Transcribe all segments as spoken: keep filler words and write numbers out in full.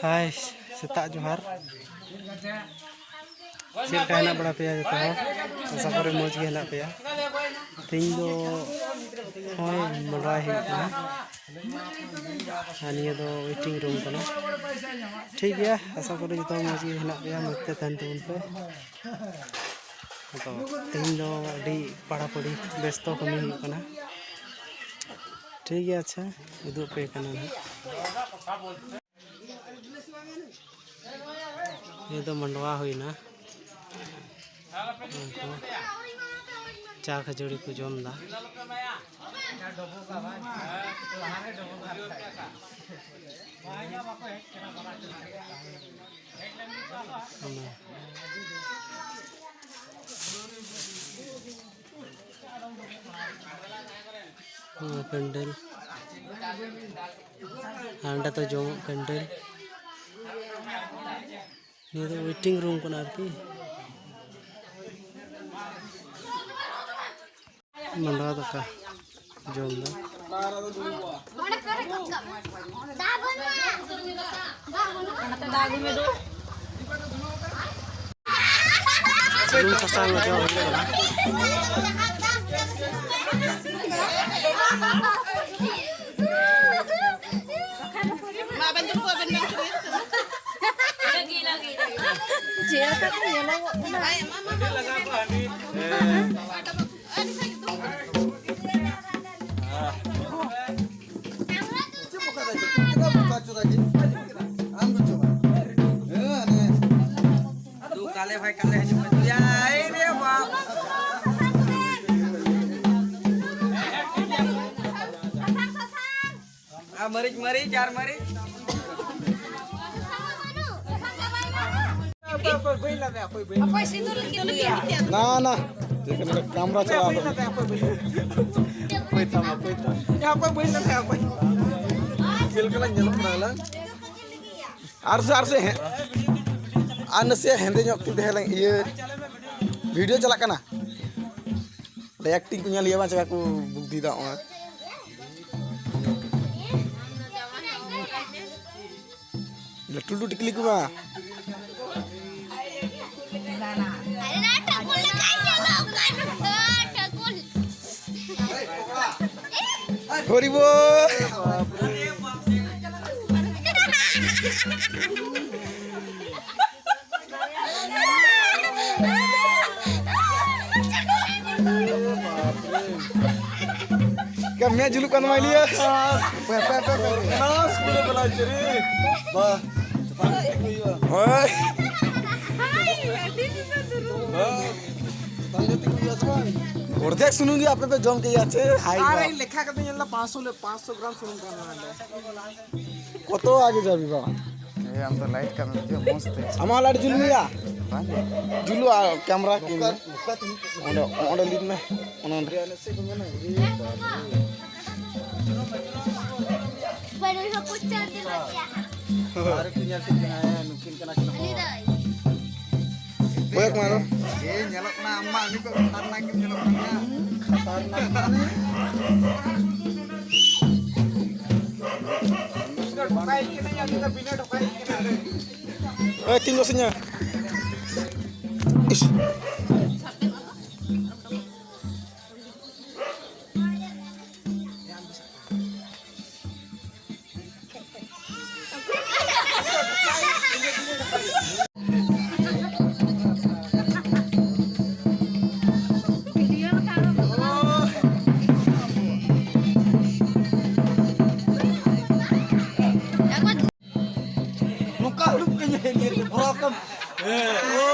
ᱦᱟᱭ, ᱥᱮᱛᱟᱜ ᱡᱚᱦᱟᱨ᱾ ᱪᱮᱫ ᱞᱮᱠᱟ ᱦᱮᱱᱟᱜ ᱵᱟᱲᱟ ᱯᱮᱭᱟ ᱡᱚᱛᱚ ᱦᱚᱲ? ᱟᱥᱟ ᱠᱚᱨᱮ ᱢᱚᱡᱽ ᱜᱮ ᱦᱮᱱᱟᱜ ᱯᱮᱭᱟ᱾ ᱛᱮᱦᱮᱧ ᱫᱚ ᱱᱚᱜᱼᱚᱭ ᱢᱟᱰᱣᱟᱭ ᱦᱩᱭᱩᱜ ᱠᱟᱱᱟ᱾ ᱟᱨ ᱱᱤᱭᱟᱹ ᱫᱚ ᱳᱭᱮᱴᱤᱝ ᱨᱩᱢ ᱠᱟᱱᱟ᱾ ᱴᱷᱤᱠ ᱜᱮᱭᱟ, ᱟᱥᱟ ᱠᱚᱨᱮ ᱡᱚᱛᱚ ᱢᱚᱡᱽ ᱜᱮ ᱦᱮᱱᱟᱜ ᱯᱮᱭᱟ, ᱢᱚᱡᱽ ᱛᱮ ᱛᱟᱦᱮᱱ ᱛᱟᱵᱚᱱ ᱯᱮ᱾ ᱟᱫᱚ ᱛᱮᱦᱮᱧ ᱫᱚ ᱟᱹᱰᱤ ᱯᱟᱲᱟᱯᱟᱹᱲᱤ ᱵᱮᱥᱛᱚ ᱠᱟᱹᱢᱤ ᱦᱩᱭᱩᱜ ᱠᱟᱱᱟ᱾ ᱴᱷᱤᱠ ᱜᱮᱭᱟ, ᱟᱪᱪᱷᱟ, ᱩᱫᱩᱜ ᱟᱯᱮ ᱠᱟᱱᱟ ᱱᱟᱦᱟᱜ᱾ ᱱᱤᱭᱟᱹ ᱫᱚ ᱢᱟᱰᱣᱟ ᱦᱩᱭᱱᱟ᱾ ᱩᱱᱠᱩ ᱪᱟ ᱠᱷᱟᱹᱡᱟᱹᱲᱤ ᱠᱚ ᱡᱚᱢ ᱮᱫᱟ᱾ ᱚᱱᱟ᱾ ᱱᱚᱣᱟ ᱯᱮᱱᱰᱮᱞ᱾ ᱦᱟᱸᱰᱮ ᱫᱚ ᱡᱚᱢᱟᱜ ᱯᱮᱱᱰᱮᱞ᱾ ᱱᱤᱭᱟᱹ ᱫᱚ ᱳᱭᱮᱴᱤᱝ ᱨᱩᱢ ᱠᱟᱱᱟ ᱟᱨᱠᱤ᱾ ᱢᱟᱰᱣᱟ ᱫᱟᱠᱟ ᱡᱚᱢ ᱫᱚ᱾ ᱥᱩᱱᱩᱢ ᱥᱟᱥᱟᱝ ᱚᱡᱚᱜ ᱦᱩᱭᱩᱜ ᱠᱟᱱᱟ᱾ ᱢᱟ ᱟᱵᱮᱱ ᱫᱩᱲᱩᱵ, ᱟᱵᱮᱱ ᱵᱮᱱ ᱫᱩᱲᱩᱵ᱾ ᱪᱮᱫ ᱞᱮᱠᱟ ᱠᱚ ᱧᱮᱞᱚᱜᱚᱜ ᱠᱟᱱᱟ? ᱫᱩ ᱠᱟᱞᱮ ᱵᱷᱟᱭ ᱠᱟᱞᱮ ᱦᱤᱡᱩᱜ ᱢᱮ ᱫᱩᱭᱟ᱾ ᱟᱭ ᱨᱮ ᱵᱟᱯ᱾ ᱟᱨ ᱢᱟᱹᱨᱤᱪ, ᱢᱟᱹᱨᱤᱪ, ᱟᱨ ᱢᱟᱹᱨᱤᱪ᱾ ᱚᱠᱚᱭ ᱥᱤᱸᱫᱩᱨ ᱞᱟᱹᱜᱤᱫ ᱞᱟᱹᱜᱤᱫ? ᱱᱟ, ᱱᱟ᱾ ᱪᱮᱫ ᱠᱟᱱᱟ ᱠᱟᱢᱨᱟ ᱪᱟᱞᱟᱣ ᱫᱚ᱾ ᱚᱠᱚᱭ ᱛᱟᱢ, ᱚᱠᱚᱭ ᱛᱟᱢ? ᱪᱮᱫ ᱞᱮᱠᱟ ᱞᱟᱝ ᱧᱮᱞᱚᱜ ᱠᱟᱱᱟ ᱟᱞᱟᱝ? ᱟᱨ ᱥᱮ, ᱟᱨ ᱥᱮ, ᱦᱮᱸ᱾ ᱟᱨ ᱱᱟᱥᱮᱭᱟᱜ ᱦᱮᱸᱫᱮ ᱧᱚᱜ ᱠᱟᱛᱮ ᱛᱟᱦᱮᱸ ᱞᱮᱱ ᱤᱭᱟᱹ, video ᱪᱟᱞᱟᱜ ᱠᱟᱱᱟ᱾ ᱚᱸᱰᱮ acting ᱠᱚ ᱧᱮᱞ ᱦᱩᱭᱩᱜᱼᱟ, ᱵᱟᱝ ᱪᱮᱠᱟ ᱠᱚ ᱵᱩᱫᱽᱫᱷᱤ ᱫᱟ ᱚᱱᱟ᱾ ᱞᱟᱹᱴᱩ ᱞᱟᱹᱴᱩ ᱴᱤᱠᱞᱤ ᱠᱚ ᱢᱟ᱾ ᱟᱨᱮ ᱱᱟ ᱴᱷᱟᱹᱠᱩᱨ ᱞᱮᱠᱟᱭ ᱧᱮᱞᱚᱜ ᱠᱟᱱᱟ᱾ ᱴᱷᱟᱹᱠᱩᱨ᱾ ᱦᱚᱨᱤ ᱵᱚᱞ᱾ ᱠᱟᱹᱢᱤᱭᱟᱹ ᱡᱩᱞᱩᱜ ᱠᱟᱱ ᱢᱟ ᱤᱞᱤᱭᱟ᱾ ᱯᱮ, ᱯᱮ, ᱯᱮ, ᱯᱮ᱾ ᱱᱟᱥ ᱠᱩᱞᱮ ᱵᱟᱞᱟ ᱪᱮᱨᱤ᱾ ᱵᱟ᱾ ᱦᱳᱭ᱾ ᱵᱟ᱾ ᱚᱨᱫᱷᱮᱠ ᱥᱩᱱᱩᱢ ᱜᱮ ᱟᱯᱮ ᱯᱮ ᱡᱚᱢ ᱠᱮᱫᱟ ᱪᱮ? ᱦᱟᱭ ᱟᱨ ᱵᱟ᱾ ᱤᱧ ᱞᱮᱠᱷᱟ ᱠᱟᱛᱮ ᱧᱮᱞ ᱫᱟ ᱯᱟᱸᱪᱥᱚ ᱞᱮ, ᱯᱟᱸᱪᱥᱚ ᱜᱨᱟᱢ ᱥᱩᱱᱩᱢ ᱠᱟᱱᱟ ᱱᱚᱰᱮ᱾ ᱠᱚᱛᱚ ᱟᱜᱮ ᱡᱟᱵᱤ ᱵᱟᱵᱟ? ᱮ, ᱟᱢ ᱫᱚ ᱞᱟᱭᱤᱴ ᱠᱟᱢ ᱵᱩᱡᱷᱟᱹᱣᱟ, ᱢᱚᱡᱽ ᱛᱮ᱾ ᱟᱢᱟᱜ ᱞᱟᱭᱤᱴ ᱡᱩᱞ ᱢᱮᱭᱟ? ᱵᱟᱝ᱾ ᱡᱩᱞᱩᱜᱼᱟ, ᱠᱮᱢᱨᱟ ᱠᱤᱱ᱾ ᱚᱸᱰᱮ, ᱚᱸᱰᱮ ᱞᱤᱫ ᱢᱮ, ᱚᱱᱟ ᱚᱸᱰᱮ᱾ ᱟᱨ ᱠᱚ ᱧᱮᱞ ᱴᱷᱤᱠ ᱠᱟᱱᱟ, ᱦᱮᱸ, ᱱᱩᱠᱤᱱ ᱠᱟᱱᱟ ᱠᱤᱱ ᱦᱚᱲ᱾ ᱠᱚᱭᱮᱠ ᱢᱮ ᱟᱨᱚ᱾ ᱮ, ᱧᱮᱞᱚᱜ ᱠᱟᱱᱟ, ᱟᱢ ᱢᱟ ᱩᱱᱤ ᱠᱚ ᱠᱷᱟᱛᱟᱨᱱᱟᱠ ᱜᱮᱢ ᱧᱮᱞᱚᱜ ᱠᱟᱱᱟ᱾ ᱠᱷᱟᱛᱟᱨᱱᱟᱠ ᱢᱟᱱᱮ? ᱩᱱᱤ ᱫᱚ ᱰᱷᱚᱠᱟᱭᱤᱡ ᱠᱟᱱᱟᱭ, ᱩᱱᱤ ᱫᱚ ᱵᱤᱱᱟᱹ ᱰᱷᱚᱠᱟᱭᱤᱡ ᱠᱟᱱᱟᱭ᱾ ᱮᱭ, ᱛᱤᱱ ᱵᱚᱥᱮ ᱧᱟ? ᱤᱥ᱾ ᱱᱚᱝᱠᱟ ᱦᱩᱲᱩ ᱠᱚ ᱧᱮᱞ ᱧᱮᱞ ᱛᱮ ᱵᱷᱚᱨᱟᱣ ᱠᱟᱢ᱾ ᱦᱮᱸ, ᱳ᱾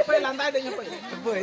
ᱚᱠᱚᱭ ᱞᱟᱸᱫᱟᱭ ᱫᱟᱹᱧ ᱚᱠᱚᱭ? ᱚᱠᱚᱭ?